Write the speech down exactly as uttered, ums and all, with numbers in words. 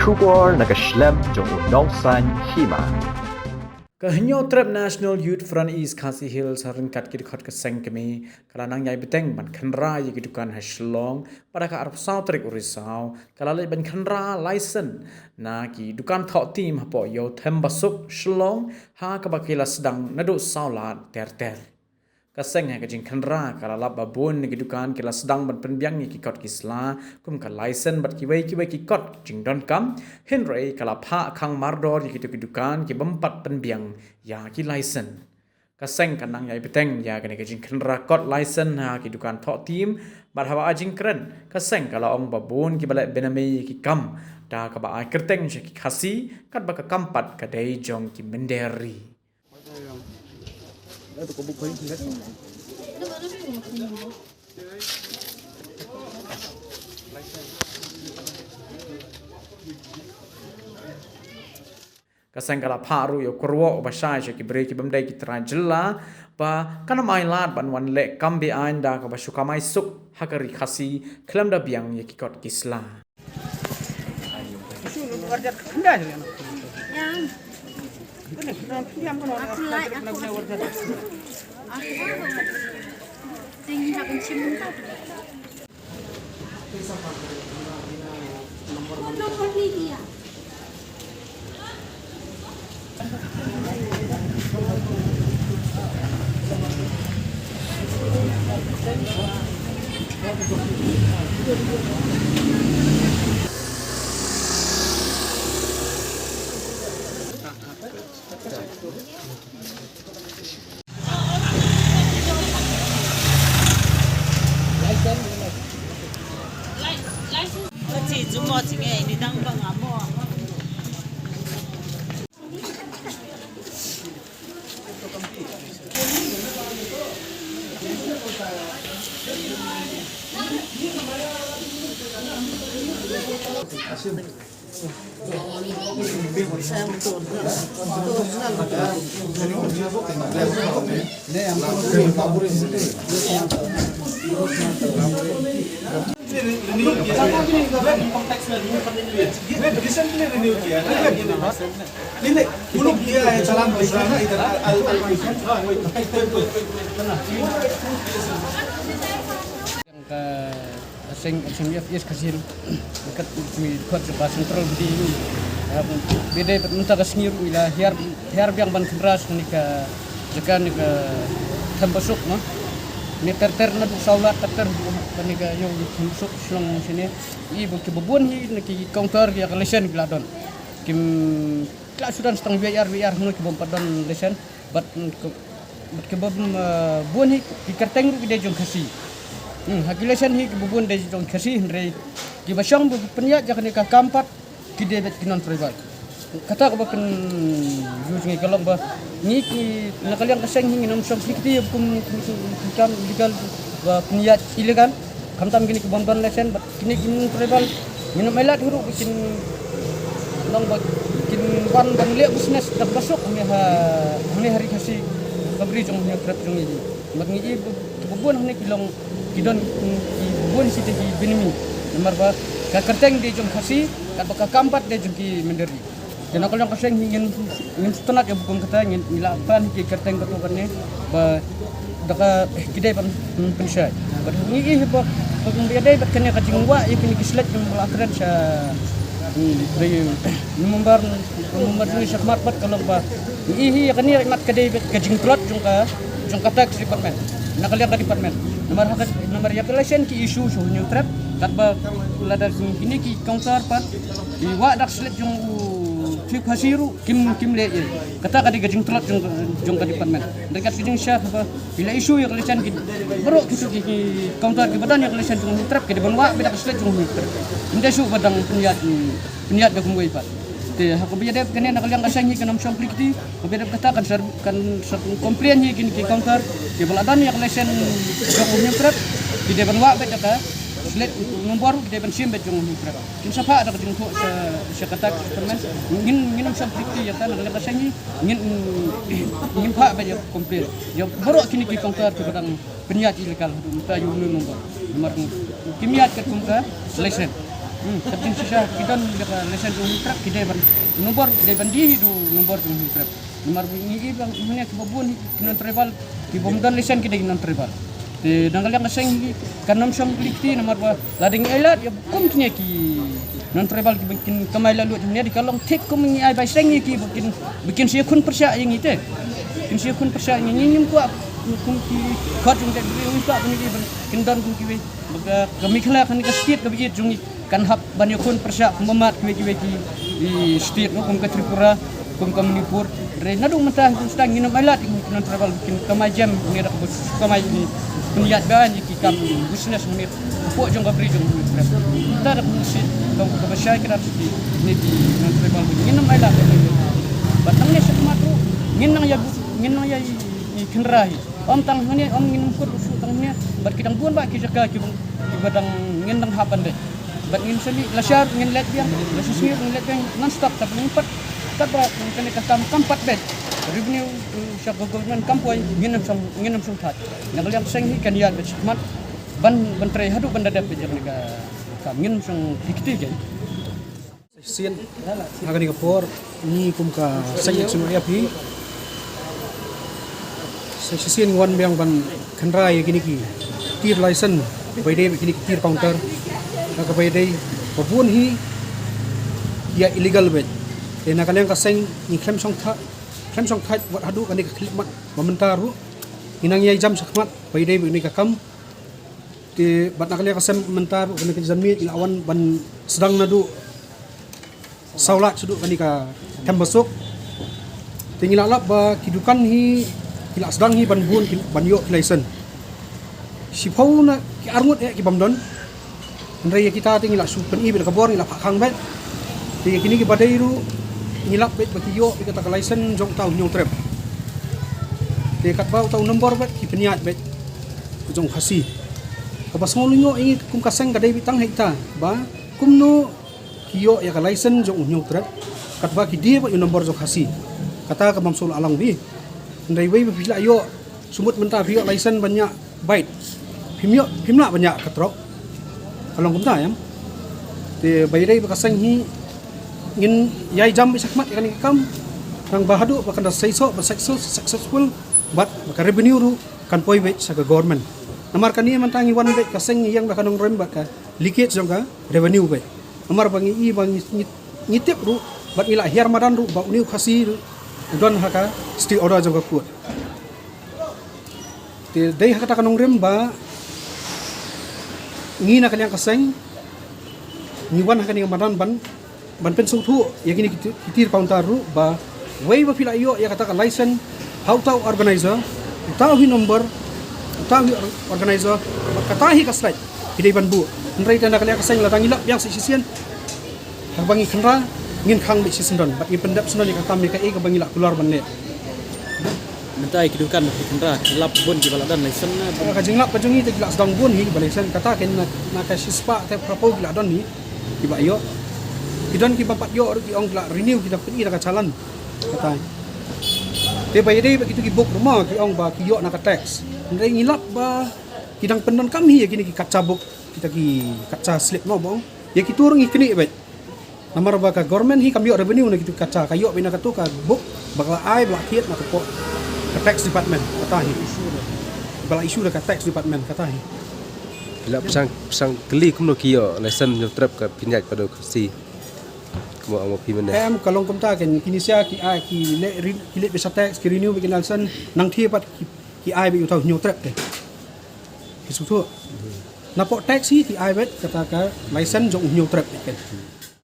Khubor na ka shlem jong u nongsan hima. Ka Hynñiewtrep National Youth Front East Khasi Hills ha ryngkat ki dkhot ka seng kmie ka la nang ïai bteng ban khynra ïa ki dukan ha Shillong. Bad ha ka arphew saw tarik u Risaw ka la leit ban khynra license na ki dukan thoh tim hapoh Ïew Thembasuk Shillong, ha kaba ki la sdang naduh saw lad ter ter. Ka seng ha ka jingkhynra ka la lap ba bun na ki dukan ki la sdang ban pynbiang ïa ki kot ki sla kum ka license bad kiwei kiwei ki kot jingdonkam, hynrei ka la phah khang mardor ïa kito ki dukan ki bym pat pynbiang ïa ki license. Ka seng ka nang ïai bteng ïa kane ka jingkhynra kot license ha ki dukan thoh tim, bad haba ai jingkren ka seng ka la ong ba bun kiba leh benami ïa ki kam da kaba ai kyrteng sha ki Khasi, katba ka kam pat ka dei jong ki mynder ri. Ka seng ka la phah ruh ïa u kyrwoh uba shai sha ki briew ki bym dei ki trai jylla ba kan ym ailad ban wan leh kam be-aiñ da kaba shu kamai suk ha ka ri Khasi khlem da biang ïa ki kot ki sla. Ka seng, seng F S Khasi Hills, kat mi kot ba central bdi. Bide mynta ka sngi ruh i la hiar, hiar biang ban khynra sha kane ka jaka ne ka Thembasuk, no. Ne ter ter naduh saw lad ter ter kane ka ïew Thembasuk Shillong shane. I ba ki ba bun hi na ki counter ïa ka license ki la don. Kim Ki la shu don tang V I R, V I R hangno ki bym pat don license. Bad, mm, ki, bad ki bym, eh, bun hi ki kyrteng ruh ki dei jong Khasi. Hmm, ha ki license hi ki bun dei jong Khasi, hynrei ki ba shong ba pynïaid ïa kane ka kam pat ki dei beit ki non tribal. Kata kaba pynjur ngi ka long ba ngi ki na ka liang ka seng hi ngin ym shong kti kti kum, kum, kum, kum kam illegal ba pynïaid illegal. Khamtam kine ki bym don license bad kine ki non tribal, ngin ym ailad hi ruh ba kin long ba kin wan ban leh business da kaba suk hangne ha, hangne ha ri Khasi, ka bri jong Hynñiewtrep jong ngi. Bad ngi i ba, ba bun hangne ki long ki don ki bun shi te ki binmi. Namar ba ka kyrteng dei jong Khasi, katba ka kam pat dei jong ki mynder ri. Te na ka liang ka seng hi ngin, ngin sngewtynnat ïa ba kum kata, ngin, ngi la pan hi ki kyrteng katto katne ba da ka, eh, ki dei ban, hmm, pynshai. Bad ngi i hi ba, ba kum ba ïadei bad kane ka jingwah ïa kine ki sledge ba la kren sha, hmm, dei, eh, member, member jong ngi sha khmat bad ka long ba ngi i hi ïa kane mat ka dei bad ka jingtlot jong ka, jong ka tax department. Na ka liang ka department. Namar ha ka, namar ïa ka license ki issue sha Hynñiewtrep, katba lada kine ki counter pat ki wah da ka sledge jong u chief Khasi ruh, kim, kim leh ei. Kata ka dei ka jingtlot jong, jong ka department. Hynrei kat ka jingshah ba ki la issue ïa ka license ki, baroh kito ki, ki counter ki ba don ïa ka license jong Hynñiewtrep ki dei ban wah beit da ka sledge jong Hynñiewtrep. Ym dei shuh ba dang pynïaid, pynïaid da kumwei pat. Te ha kaba ïadei bad kane na ka liang ka seng hi kan ym shong kti kti. Kaba ïadei bad kata kan sa, kan sa complain hi kine ki counter ki ba la don ïa ka license jong Hynñiewtrep ki dei ban wah beit da ka sledge nombor ki dei ban shim beit jong Hynñiewtrep. Kin sa phah da ka jingthoh sha, sha ka tax department. Ngin, ngin ym shong kti kti ïa ka, na ka liang ka seng hi ngin, ngin phah beit ïa ka complain ïa baroh kine ki counter ki ba dang pynïaid illegal haduh mynta ïa une u nombor. Namar kim ïaid katkum ka license. Hmm, ka jingshisha ki don da ka lesen jong u Hynñiewtrep, ki dei ban nombor, ki dei ban die hi da u nombor jong u Hynñiewtrep. Namar ba ngi i ba mynne kiba bun ki non tribal, ki bym don lesen ki dei ki non tribal. Te na ka liang ka seng hi kan ym shong kli kti namar ba lada ngi ailad ïa kum kine ki non tribal kiba kin kamai laitluid mynne, te ka long thik kum ngi ai bai seng ïa ki ba kin, ba kin sa ïakhun pyrshah ïa ngi te. Kin sa ïakhun pyrshah ïa ngi, ngim kwah kum ki khot jong jaitbynriew, ngim kwah ba ngi dei ban kin don kum kiwei. Ba ka, ka Meghalaya kane ka state kaba ïeit jong ngi kan hap ban ïakhun pyrshah kum ba mad kiwei kiwei ki, ki state, no, kum ka Tripura, kum ka Manipur. Hynrei naduh mynta haduh mynta ngin ym ailad ïa ki non tribal ba kin kamai jem ne da kaba kamai ïa ki, pynïaid ban ïa ki kam business mynne hapoh jong ka bri jong u Hynñiewtrep. Mynta da ka state, da kaba shai ka dap state ne ki non tribal ba ngin ym ailad ïa ki. Bad nangne shakhmat ruh ngin nang ïa, ngin nang ïa i, i Kynrad hi. Ym tang hangne, ym ngin ym kut ruh shuh tang hangne. Bad ki dang bun bah ki jaka kiba, kiba dang ngin dang hap ban leit. Bad ngin sa mih lashai ngin leit biang, lashai ngin leit biang non stop, tapi ngin pat, kat ba kane ka kam kam pat beit. Revenue, uh, sha ka government kam poi, ngin ym shong, ngin ym shong thait. Na ka liang seng hi kan ïaid beit shakhmat ban, ban trei haduh ban da dep beit ïa kane ka kam, ngin ym shong hi kti kein. Shisien ha kane ka por ngi kum ka seng ïa sngewbha ïa phi. Sa shisien ngi wan biang ban kynrad ïa kine ki tier license ba ïadei bad kine ki tier counter. Kaba ïadei ba bun hi ïa illegal beit. Te na ka liang ka seng ngi khlem shong thait, khlem shong thait wat haduh kane ka khyllipmat ba mynta ruh. Ngi nang ïai jam shakhmat ba ïadei bad kane ka kam. Te bad na ka liang ka sem mynta ruh kane ka janmiet ngi la wan ban sdang naduh saw lak shaduh kane ka Thembasuk. Te ngi la lap ba ki dukan hi ki la sdang hi ban bun ki, ban ïoh ki license. Shiphew na ki arngut eh ki bym don. Hynrei ïa kita te ngi la shu pyni beit da ka bor, ngi la phah khang beit. Te ïa kine kiba dei ruh ngi lap beit ba ki ïoh beit kata ka license jong uta u Hynñiewtrep. Te katba uta u nombor beit ki pynïaid beit jong u Khasi. Kaba sngewlyngngoh ïa ngi kum ka seng ka dei beit tang ha ita ba kumno ki ïoh ïa ka license jong u Hynñiewtrep katba ki die beit ïa u nombor jong u Khasi. Kata ka bym sngewlyngngoh lang beit. Hynrei wei ba phi la ïoh, shu mut mynta phi ïoh license ban ñiah bike, phim ïoh, phim lah ban ñiah ka trok. Ka long kumta em. Te ba ïadei bad ka seng hi ngin ïai jam beit shakhmat ïa kane ka kam. Tang ba haduh ba kan da seisoh ba success, successful bad ba ka revenue ruh kan poi beit sha ka government. Namar kane mynta ngi wan beit ka seng ngi ïeng da ka nongrim bad ka leakage jong ka revenue beit. Namar ba ngi i ba ngi, ngi, ngi tip ruh bad ngi la hiar madan ruh ba une u Khasi ruh u don ha ka stay order jong ka court. Te dei ha kata ka nongrim ba ngi na ka liang ka seng ngi wan ha kane ka madan ban, ban pynsngewthuh ïa kine ki ti-, ki tier counter ruh ba wei ba phi la ïoh ïa kata ka license ha uta u organizer, uta u hi number, uta u hi or-, organizer, kata hi ka slide ki dei ban buh. Hynrei te na ka liang ka seng lada ngi lap biang sa shisien, haba ngi kynrad ngin khang beit shisyndon bad ngin pyndep syndon ïa ka kam ïa kaei kaba ngi la kular ban leh. Mynta ïa ki dukan ba ki kynrad ki lap bun kiba la don license na bun. Ka jinglap ka jong ngi te ki la sdang bun hi kiba license, kata kein na, na ka shispah te phraphew ki la don hi kiba ïoh. Ki don kiba pat ïoh ruh ki ong ki la renew, ki da pyni da ka challan. Kata. Te ba ïadei bad kito ki bok ruma ki ong ba ki ïoh na ka tax. Hynrei ngi lap ba ki dang pyndonkam hi ïa kine ki katcha bok, kita ki katcha slip, no, ba ong. Ïa kito ruh ngi knieh beit. Namar ba ka government hi kam ïoh revenue na kito ki katcha, ka ïoh beit na kato ka bok ba ka la ai ba la thied na ka pok ka tax department, kata hi. Ba la issue da ka tax department, kata hi. Phi la pyrshang, pyrshang kylli kumno ki ïoh license Hynñiewtrep ka pynïaid pat da u Khasi. Kumno ong ma phi mynne? Em, ka long kumta kein, kine sha ki ai, ki leh re-, ki leh beit sha tax, ki renew beit ki license, nangta pat ki, ki ai beit uta u Hynñiewtrep te. Ki sngewthuh. Na pok tax hi ki ai beit kata ka license jong u Hynñiewtrep kein.